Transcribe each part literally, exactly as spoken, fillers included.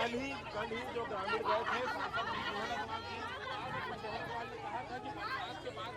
कल ही, कल ही जो ग्रामीण गए थे, सांसद जी, उन्होंने कहा कि, उन्होंने कहा कि पंचायत के बाद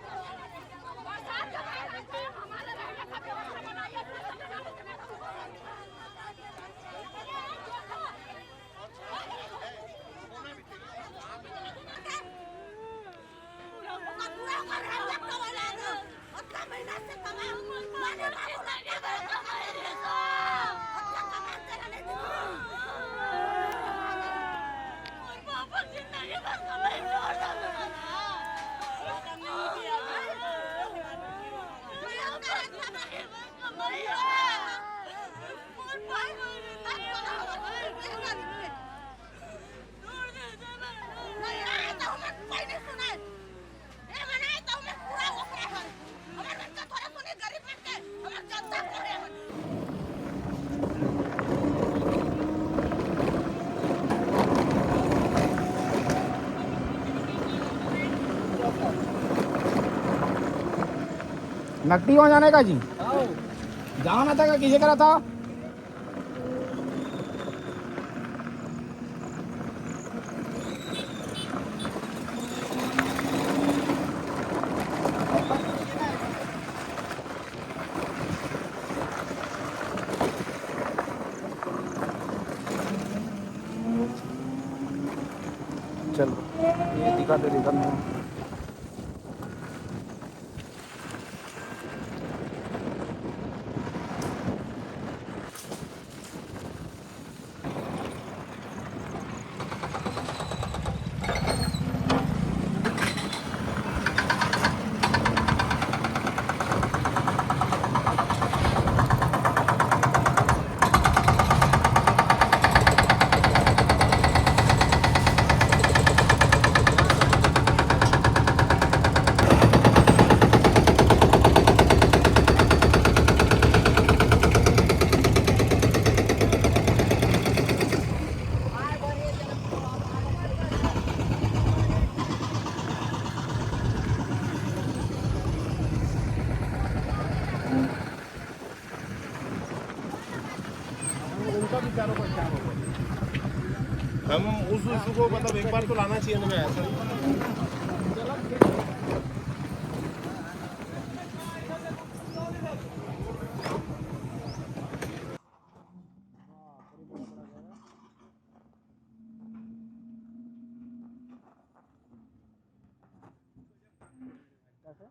नकटी वहाँ जाने का जी? जाना था क्या? किसे करा था? चल, ये दिखा दे, दिखा दे। हम उस, उसको मतलब एक बार तो लाना चाहिए ना ऐसा। कैसे?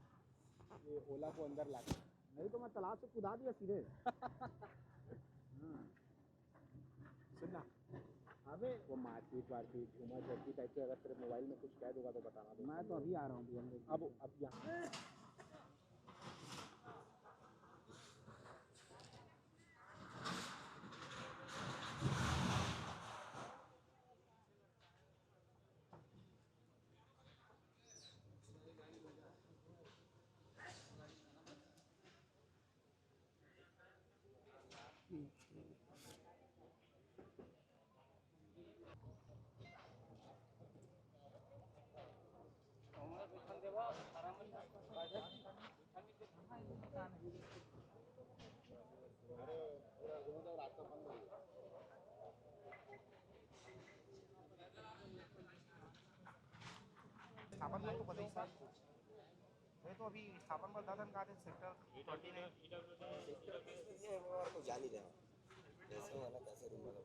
ये ओला को अंदर ला के। नहीं तो मैं तालाब से कूदा दिया सीधे। हाँ। सुन ना, अबे वो मारपीट वारपीट, झूमर झटकी टाइप से अगर तेरे मोबाइल में कुछ कह दूंगा तो बताना दोस्तों। मैं तो अभी आ रहा हूँ भैया, हम लोग अब, अब यहाँ स्थापन तो पता ही था। मैं तो अभी स्थापन पर दादन का सेक्टर ट्वेंटी नाइन। सेक्टर किस लिए है वो और कुछ जान ही रहा। कैसे वाला, कैसे रूम वाला।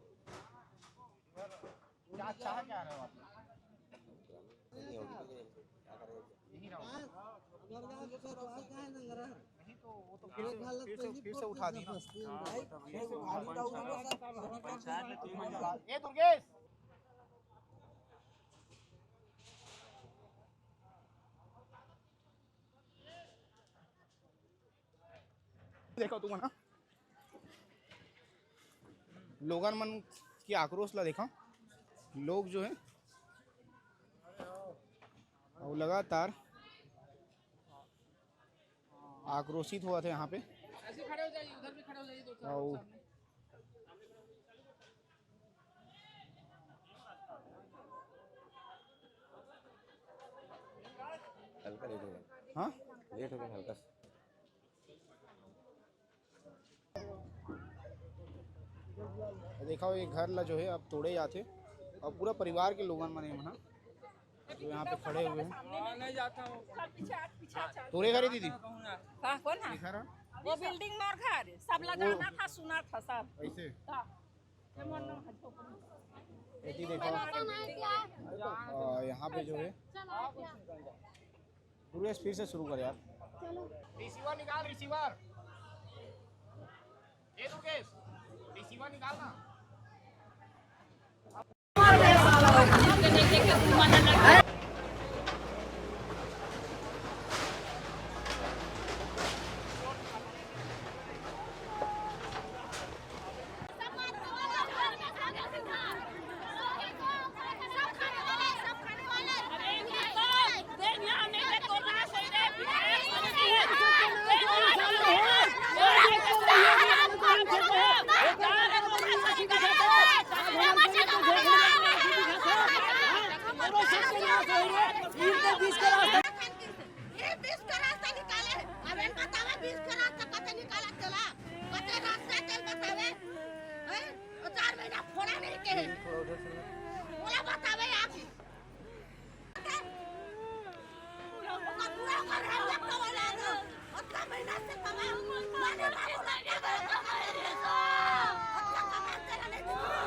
क्या चाह क्या रहे हो आप? नहीं होगी तो क्या करेंगे? यही रहो। नहीं तो वो तो फिर से, फिर से, फिर से उठा दी ना। ए दुर्गेश, देखो तुम ना, लोगन मन के आक्रोश ला देखो। लोग जो है वो लगातार आक्रोशित हुआ थे यहाँ पे। ऐसे खड़े हो जाइए, उधर भी खड़े हो जाइए, दो चार और लोग सामने। हल्का लेट हो गया। हाँ, लेट हो गया हल्का सा। देखा हो, ये घर ला जो है अब तोड़े जाते। और पूरा परिवार के लोगन मन हे मन ह, जो यहाँ पे खड़े हुए हैं। हाँ, नहीं जाता हूँ। तोरे घर है दीदी? हाँ, कौन है? दिखा रहा? वो बिल्डिंग में और घर है। सब वो लगाना था, सुना था सब। ऐसे? हाँ। ये देखो। और यहाँ पे जो है, दुर्गेश, फिर से शुरू कर यार। रिसीवर निकाल, रिसीवर। ए दुर्गेश, रिसीवर निकाल ना। ये बीच के रास्ता निकाले, अब एन बतावे बीच के रास्ता कते निकाला तेला, कते रास्ता तेल बतावे, हैं? वो चार महीना फोड़ा नहीं के, बोला बतावे आप। ओकर पूरा ओकर है, जब तो बोला तो, ओतना महीना से कमा, माने बाबू लोग के घर कमाए रे तो, ओतना कमा तेरा नहीं दिख रहा।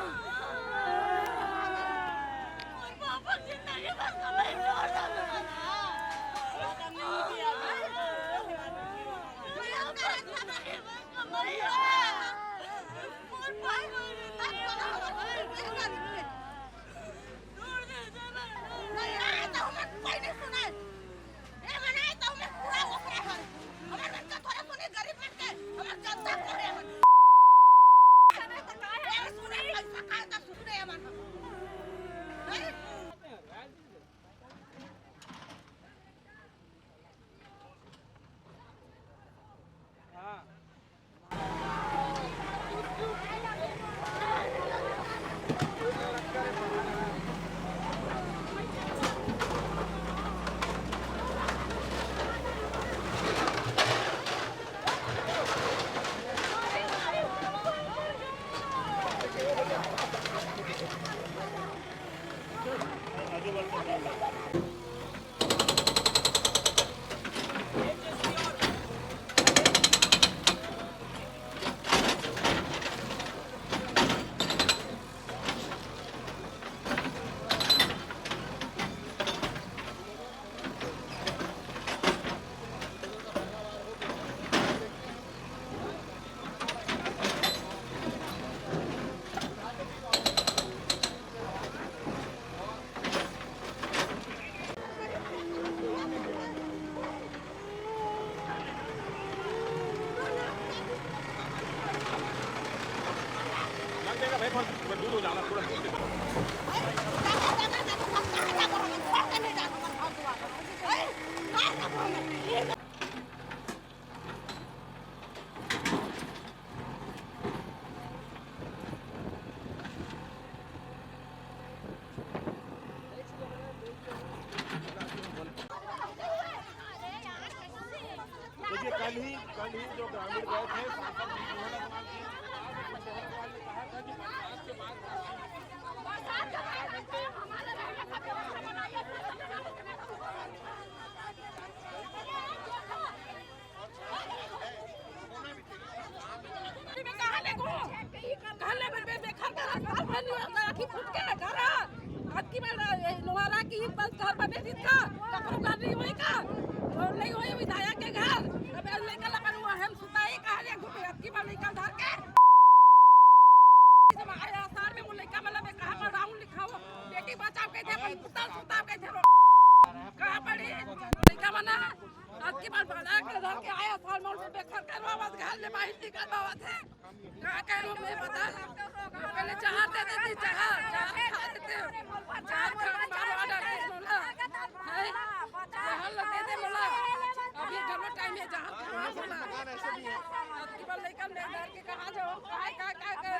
देखिए, कल ही, कल ही जो ग्रामीण गए थे, सांसद जी ने कहा था कि आज के बाद में कहाँ ले गो? कहाँ ले बे-, बे-, बेघर का रास्ता बन गया, राखी फूट के घर आ। अबकी बार, ए, लोहारा की बस घर बने जिसका, कपड़ों का नहीं होई का? और नहीं होई विधायक के घर। अब ए लेकर अपन वो हम सुताई कहाँ ले घूमे? अबकी बार लेकर धर के। जब आया साल में वो लइका वाला में कहाँ पर राउंड लिखा हो? बेटी बचाओ कहते, अपन पुतल सुताओ कहते। कहाँ पड़ी? लइका वाला अबकी बार बड़ा के धर के आया, साल में उसे बेघर करवा, बस घर ले बाहर निकल बाबा थे। का कहे वो मैं बता, पहले जहर दे देती, जहर, जहर खा लेते हो। जहर खा के मारो, आ डरते हो ना। हैं? जहर ला दे दे मोला। अभी गलत टाइम है, जहर खा मोला। अबकी बार लइका ले डर के कहाँ जाओ? काय, काय, काय, काय?